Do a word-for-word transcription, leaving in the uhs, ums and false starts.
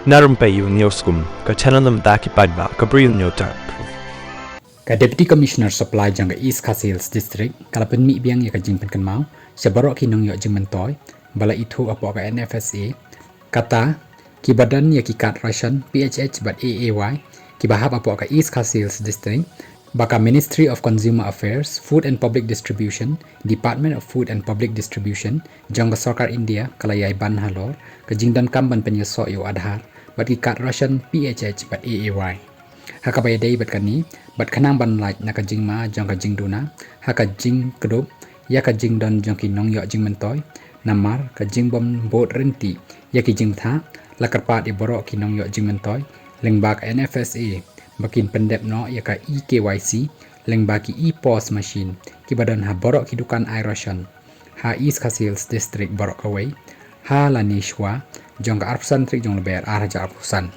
Na rympei ïa u News Kum, ka channel na bynta ki paidbah ka Bri u Newtap. Ka Deputy Commissioner Supply jong ka East Khasi Hills District ka la pynmih biang ïa ka jingpynkynmaw sha baroh ki nongïoh jingmyntoi ba la ithuh hapoh ka N F S A, kata kiba don ïa ki card ration P H H bad A A Y kiba hap hapoh ka East Khasi Hills District, ba ka Ministry of Consumer Affairs, Food and Public Distribution, Department of Food and Public Distribution jong ka Sorkar India ka la ïai ban halor ka jingdonkam ban pynïasoh ïa u Aadhaar bad ki card ration P H H bad A A Y. Ha kaba ïadei bad kane, bad khnang ban lait na ka jingma jong ka jingduna ha ka jingkdup ïa ka jingdon jong ki nongïoh jingmyntoi namar ka jingbym bud ryntih ïa ki jingbthah, la kyrpad ïa baroh ki nongïoh jingmyntoi lyngba ka N F S A ba kin pyndep noh ïa ka E K Y C lyngba ki E-POS machine kiba don ha baroh ki dukan ai ration ha East Khasi Hills District baroh kawei ha lane shuwa jong ka arphew san tarik jong u Lber ar hajar arphew san.